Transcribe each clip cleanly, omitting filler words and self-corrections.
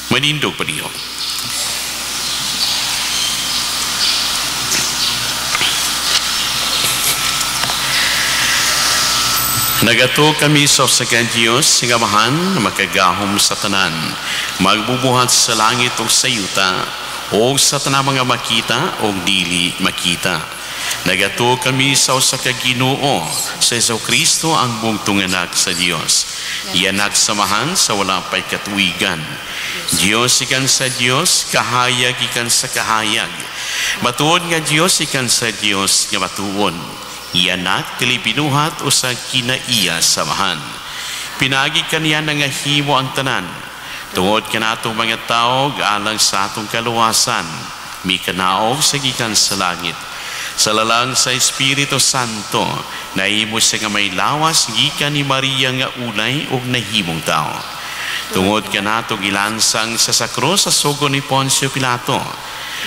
Manindog palihog. Nagato kami sa usa ka Dios nga Amahan, makagahom sa tanan, magbubuhat sa langit ug sa yuta, ug sa tanang mga makita ug dili makita. Nagato kami sa usa ka Ginoo, sa Jesu-Kristo ang bugtong anak sa Dios. Iyanak sa Amahan sa wala pay katuigan. Dios ikan sa Dios, kahayag ikan sa kahayag. Matuod nga Dios ikan sa Dios nga matuod. Iyanak dili binuhat usa kinaiya sa Amahan. Pinagi kaniya nangahimo ang tanan. Tungod kanatong mga tawo alang sa atong kaluwasan, mikanaog sa gikan sa langit. Sa lalang sa Espiritu Santo, nahimo siya nga may lawas gikan ni Maria nga ulay ug nahimong tao. Tungod kanato gilansang siya sa krus sa sugo ni Poncio Pilato.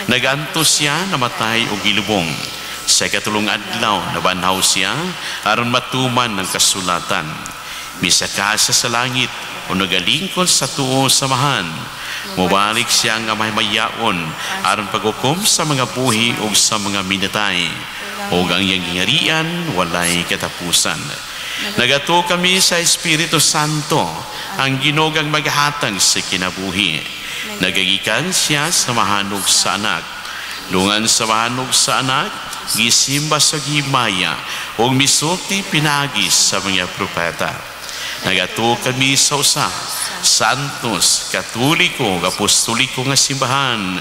Nagantos siya, namatay ug gilubong. Sa ikatulong adlaw, nabanhaw siya aron matuman ng kasulatan. Misaka siya sa langit o nagalingkod sa tuo sa Amahan. Mubalik siya nga mahimayaon aron paghukom sa mga buhi ug sa mga minatay. Ug ang iyang gingharian walay katapusan. Nagato kami sa Espiritu Santo, ang Ginoong maghatag sa kinabuhi. Nagagikan siya sa mahanog sa anak. Dungan sa mahanog sa anak, gisimba sa gimaya ug misulti pinagi sa mga propeta. Nagato kami sa usa, Santos, Katoliko, Apostoliko nga simbahan.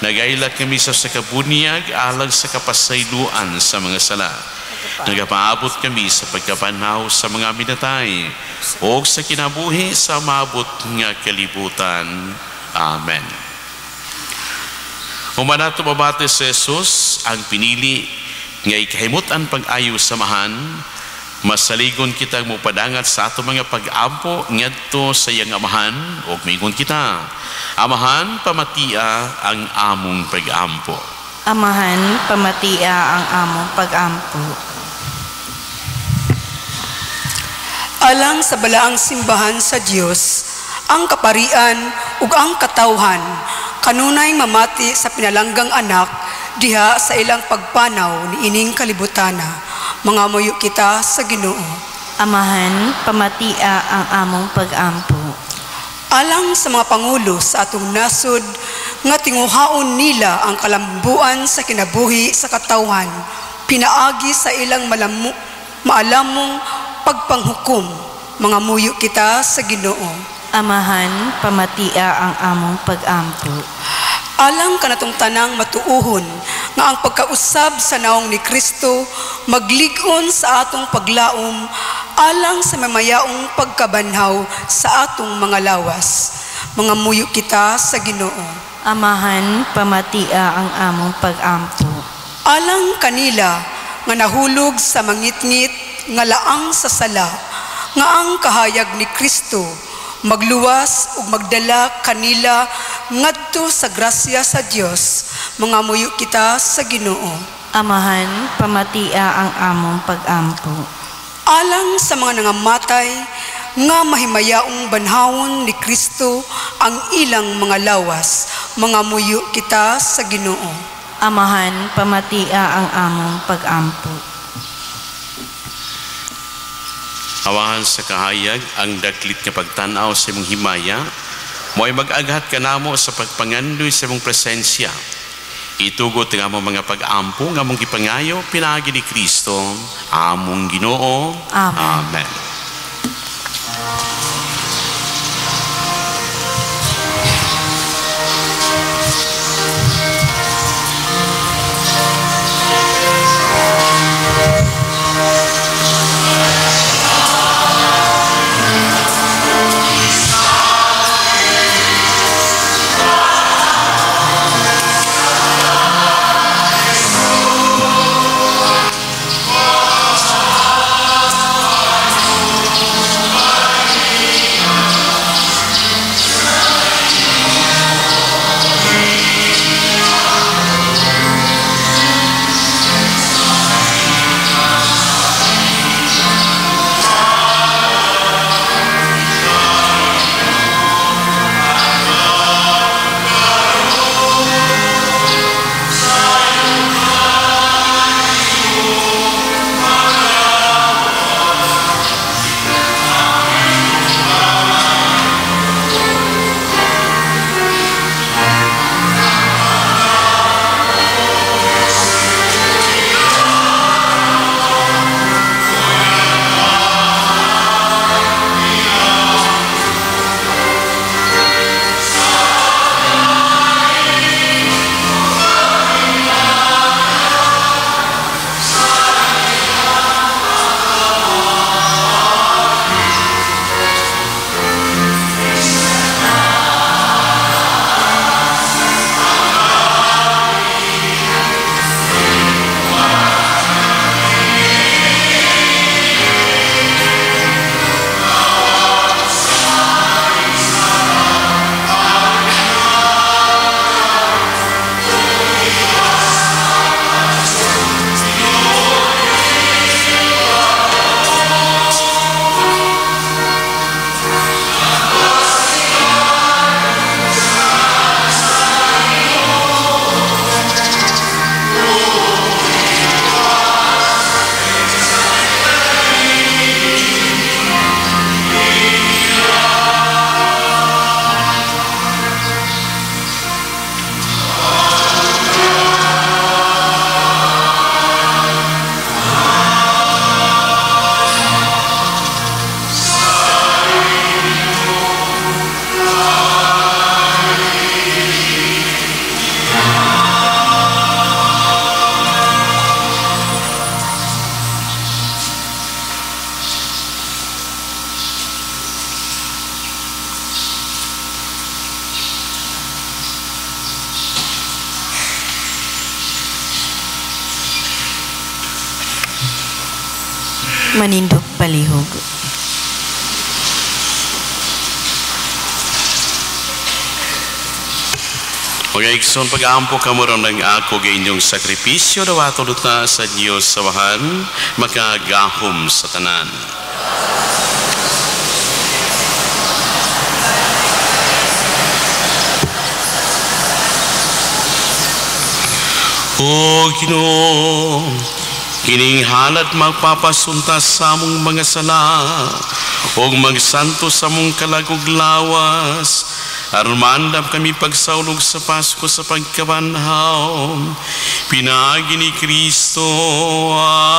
Nagaila kami sa kabunyag alang sa kapasayloan sa mga sala. Nagapaabot kami sa pagkabanhaw sa mga minatay ug sa kinabuhi sa maabot nga kalibutan. Amen. Human nato mabati sa Jesus ang pinili nga ikahimut-an pag-ayo sa Amahan, masaligon kita mopadangat sa ato mga pag-ampo ngadto sa iyang Amahan ug miingon kita, Amahan, pamatia ang among pag-ampo. Amahan, pamatia ang among pag-ampo. Alang sa balaang simbahan sa Dios, ang kaparian ug ang katawhan kanunay mamati sa pinalanggang anak diha sa ilang pagpanaw niining kalibutana. Mangamuyo kita sa Ginoo. Amahan, pamatia ang among pag-ampo. Alang sa mga pangulo sa atong nasod nga tinguhaon nila ang kalambuan sa kinabuhi sa katawhan, pinaagi sa ilang maalamong pagpanghukom, mangamuyo kita sa Ginoo. Amahan, pamatia ang among pag-ampo. Alang kanatong tanang matuuhon nga ang pagkausab sa naong ni Kristo maglig-on sa atong paglaom alang sa mamayaong pagkabanhaw sa atong mga lawas. Mangamuyo kita sa Ginoo. Amahan, pamatia ang among pag-ampo. Alang kanila nga nahulog sa mangitngit nga laang sa sala, nga ang kahayag ni Kristo magluwas ug magdala kanila ngadto sa grasya sa Dios. Mangamuyo kita sa Ginoo. Amahan, pamatia ang among pag-ampo. Alang sa mga nangamatay nga mahimayaong banhawon ni Kristo ang ilang mga lawas, mangamuyo kita sa Ginoo. Amahan, pamatia ang among pag-ampo. Awahan sa kahayag ang daklit nga pagtan-aw sa imong himaya, mo'y mag-aghat kanamo sa pagpangandoy sa imong presensya. Itugot nga among mga pag-ampo nga among gipangayo pinaagi ni Kristo, among Ginoo. Amen. Amen. Manindog palihog. Mga igsoon, pag-aampo kamo ron ng ako ga inyong sakripisyo, dawaton ta sa Dios sa Amahan, makagahom sa tanan. O Ginoo, kining halat magpapasunta sa among mga sala ug magsanto sa among kalagog lawas, aron maandam kami pagsaulog sa Pasko sa pagkabanhaw. Pinaagi ni Kristo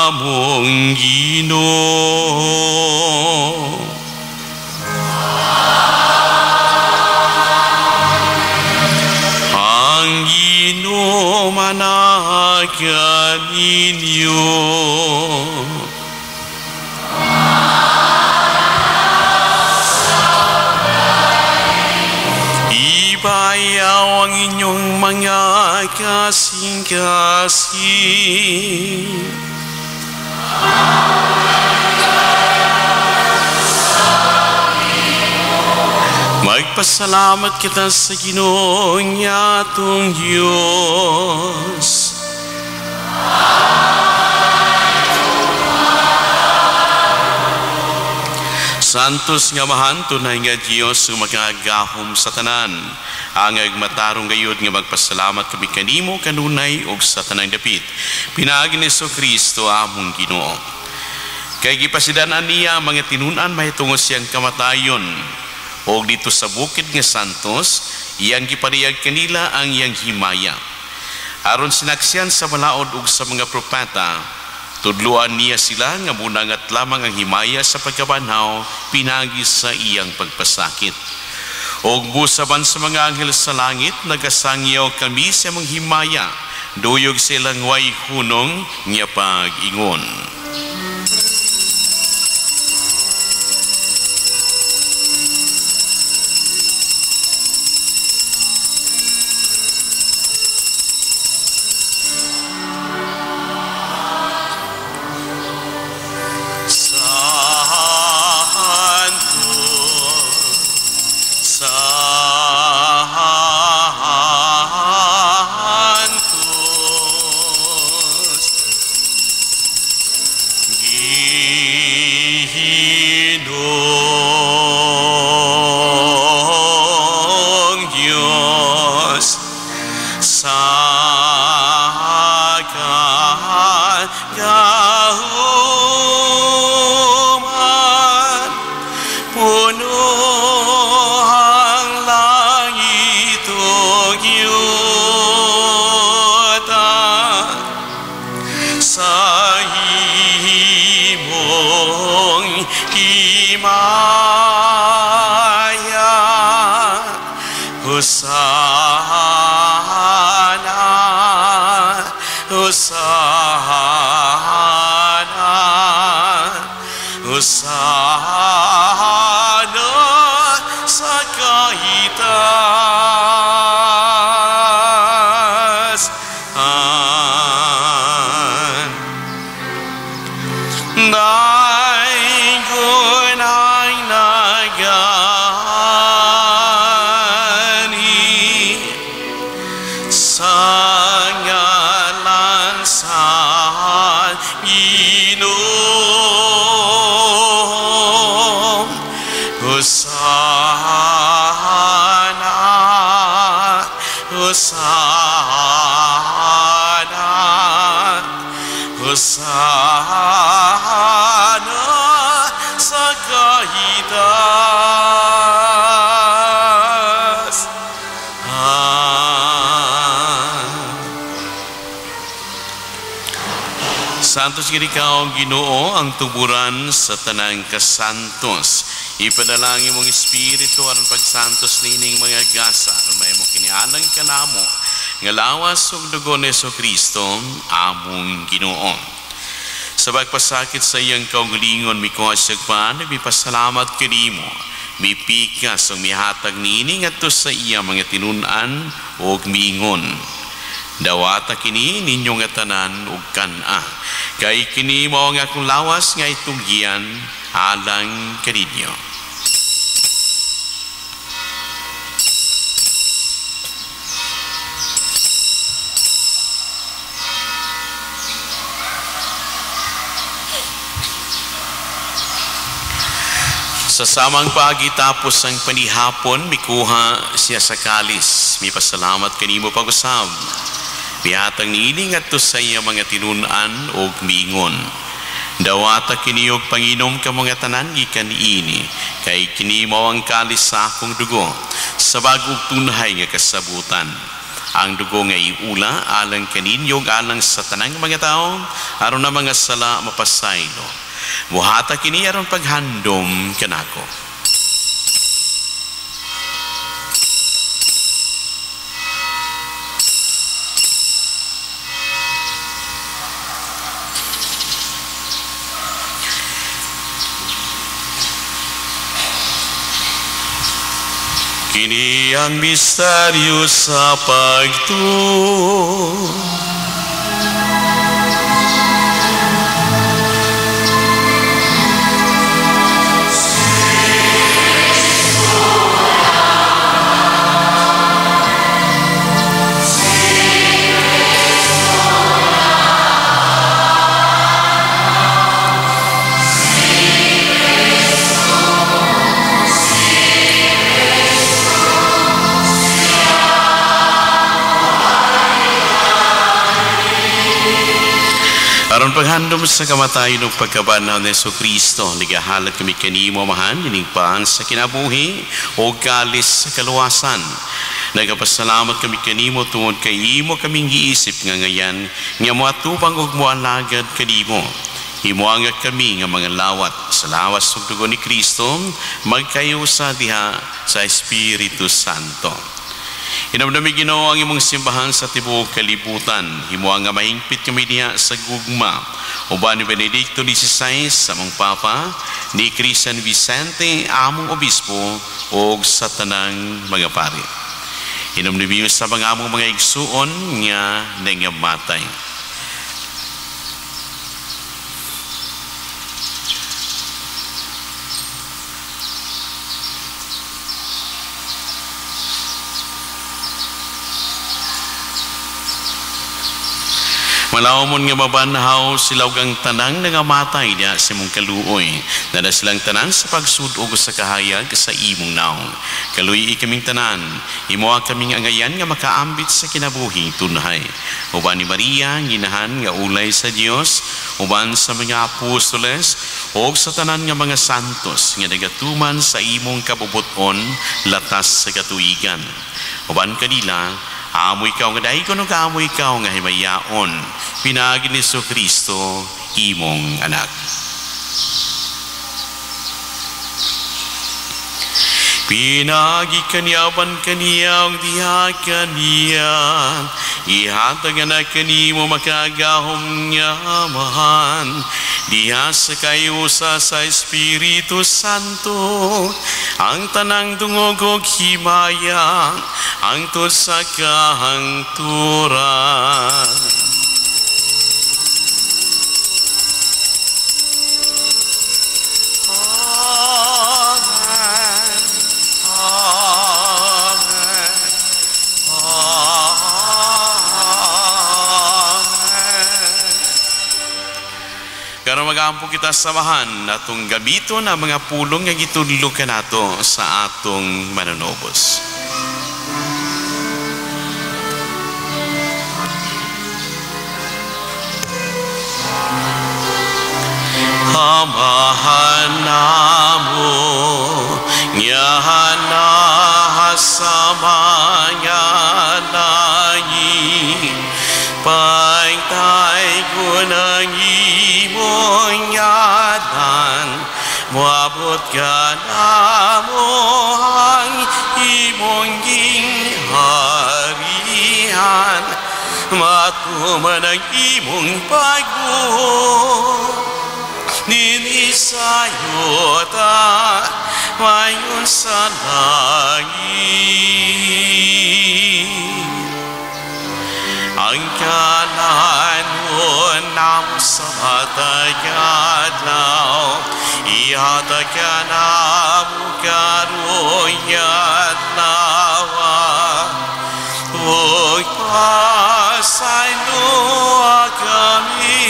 among Ginoo. Ang Ginoo manahagan ninyo. Ibayaw ang inyong mga kasing-kasing. Magpasalamat kita sa Ginoong atong Diyos. Santos nga Amahan, tunay nga Dios nga makagahom sa tanan. Ang agmatarong gayud nga magpasalamat kami kanimo kanunay ug sa tanang dapit. Pinaagi ni Kristo among Ginoo. Kay gipasidan-an niya ang mga tinun-an mahitungod siyang kamatayon. Og dito sa bukid nga Santos, iyang gipariyag kanila ang iyang himaya. Aron sinaksiyan sa balaod ug sa mga propeta, tudluan niya sila nga munangat lamang ang himaya sa pagkabanhaw pinagi sa iyang pagpasakit. Og busaban sa mga anghel sa langit, nagasangyaw kami sa mga himaya, duyog silang way hunong nga pag-ingon. Santos gid ikaw, Ginoo, ang tuburan sa tanang kasantos. Ipadalangin mong espiritu aron pagsantos niining mga gasa, aron mahimo kinialang kanamo nga lawas ug dugo ni Hesukristo among Ginoo. Sa pagpasakit sa iyang kaugalingon, mikuha siya pan, mipasalamat kanimo, mipikas ug mihatag niini ngadto sa iya mga tinun-an ug miingon. Dawata kini ninyo nga tanan ug kan-a, kay kini mao ang akong lawas nga itugyan alang kaninyo. Sa samang paagi tapos ang panihapon, mikuha siya sa kalis. Mipasalamat kanimo pag-usab. Mihatag niini ngadto sa iya mga tinun-an og miingon. Dawata kini og panginom ka mga tanan gikan niini, kay kini mao ang kalis sa akong dugo sa bag-ong tunhay nga kasabutan. Ang dugo nga iula alang kaninyo ug alang sa tanang mga tawo aron na mga sala mapasaylo. Buhata kini aron paghandom kanako. Kini ang misteryo sa pagtuo. Aron paghandom sa kamatayon ug pagkabanhaw ni Hesukristo, nagahalad kami kanimo, Amahan, ining paan sa kinabuhi o kalis sa kaluwasan. Nagapasalamat kami kanimo tungod kay imo kaming giisip nga ngayan nga moatubang ug moalagad kanimo. Himuanga kami nga mga lawat sa lawas ug dugo ni Kristo, magkayusa diha sa Espiritu Santo. Hinumdumi Ginoo ang imong simbahan sa tibuok kalibutan. Himuha nga mahingpit kami diha sa gugma. Uban ni Benedicto XVI sa among Papa, ni Cristian Vicente among Obispo ug sa tanang mga pari. Hinumdumi sa mga among mga igsuon nga nangamatay. Malawmon nga mabanhaw sila og ang tanang nangamatay diha sa imong kaluoy. Nada silang tanan sa pagsud-og sa kahayag sa imong naong. Kaluy kaming tanan, imoha kaming angayan nga makaambit sa kinabuhing tunhay. Uban ni Maria, nginahan nga ulay sa Dios, uban sa mga apostoles, ug sa tanan nga mga santos nga nagatuman sa imong kabubuton latas sa katuigan. Uban kanila, amoy ikaw nga daygon ug amoy ikaw nga himayaon, pinaagi ni Hesukristo imong anak. Pinaagi kaniya uban kaniya ug diha kaniya, ihatag na kanimo makagahom nga Amahan, diha sa kayusa sa Espiritu Santo, ang tanang dungog ug himaya, hangtod sa kahangturan. Amen. Amen. Amen. Karon magampo kita samahan atong gamiton ang mga pulong nga gitudlo kanato sa atong manunobos. Amahan namo nga nasa mga langit, pagtaygon ang imong ngalan, moabot ka namo ang imong gingharian, matuman ang imong pagbuot dinhi sa yuta, mayon sa langit. Ang sa matag adlaw, ihatag kanamo karong adlaw, ug pasayloa kami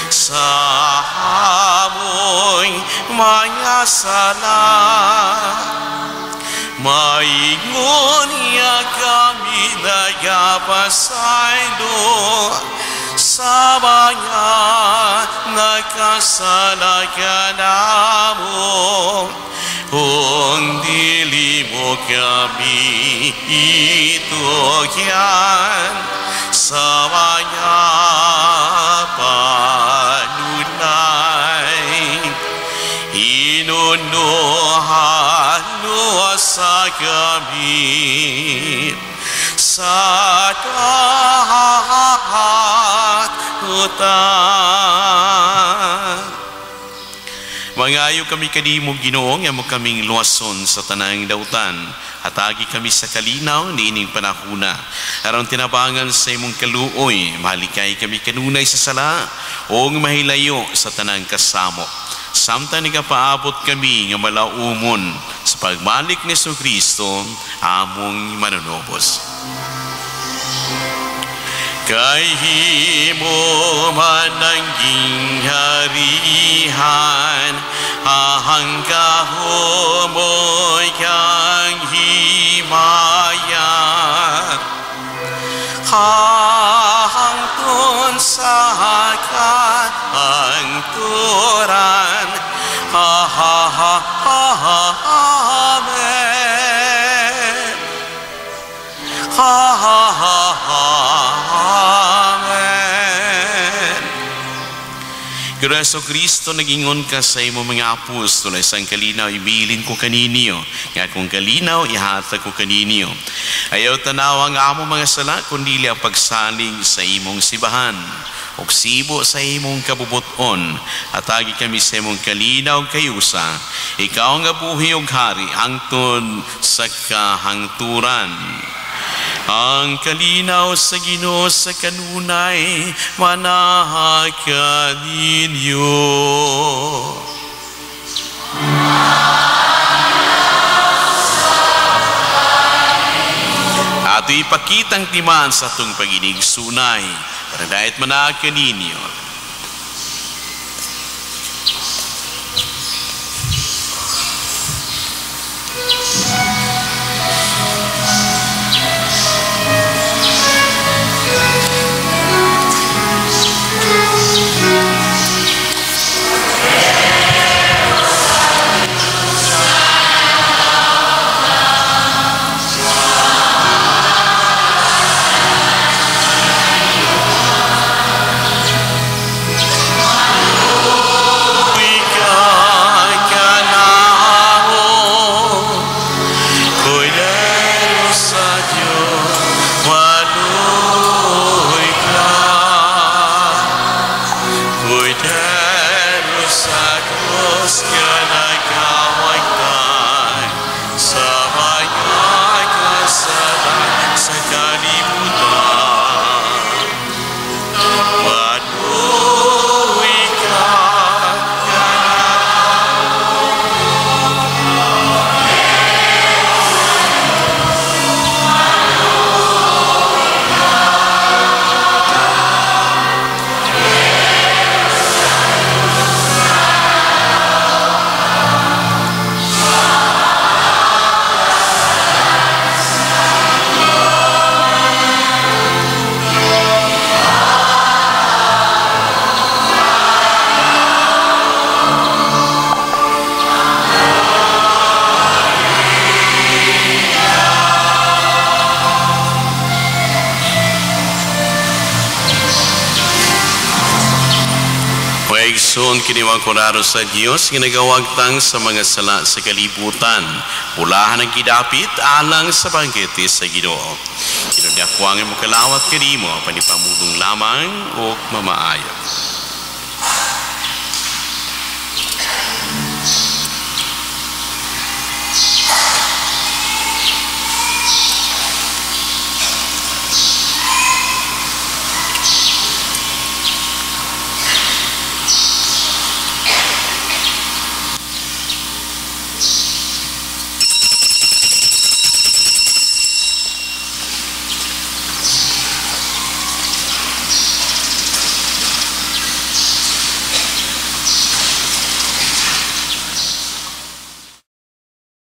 sa among mga sala. Maingon niya kami nagapasaylo sa mga nagkasala kanamo. Kung dili mo kami itugyan sa mga panunay, inunuhan sa kami sa katakutan. Mangayo kami kanimo, Ginoo, nga mo kaming luwason sa tanang dautan. Hatagi kami sa kalinaw niining panahuna. Aron tinabangan sa imong kaluoy, mahalikay kami kanunay sa sala ug mahilayo sa tanang kasamok. Samtang nagapaabot kami nga malaumon sa pagbalik ni Jesucristo, among manunubos. Kay himo man ang gingharihan, ahang kahumoy kang himaya, hangtod sa kahangturan. Ha ha ha ha, amen. Ha ha ha ha, amen. Jesu Kristo, nagingon ka sa imong mga apostol, isang kalinaw ibilin ko kaninyo, nga akong kalinaw ihatag ko kaninyo. Ayaw tanaw ang among mga sala, kundi ang pagsalig sa imong sibahan ug sibo sa imong kabubuton. Atagi kami sa imong kalinaw kayusa, ikaw nga buhi ug hari hangtod sa kahangturan. Ang kalinaw sa Ginoo sa kanunay manaha kaninyo. Ato ipakitang timaan sa atong pag-inig-sunay, para dahit manaha kaninyo. Igsoon kiniwang kuraro sa Dios nga nagawagtang sa mga sala sa kalibutan. Pulahan ang gidapit alang sa bangkete sa Ginoo. Kinunyakwang mo kalawat kanimo panipamulong lamang o mamaayo.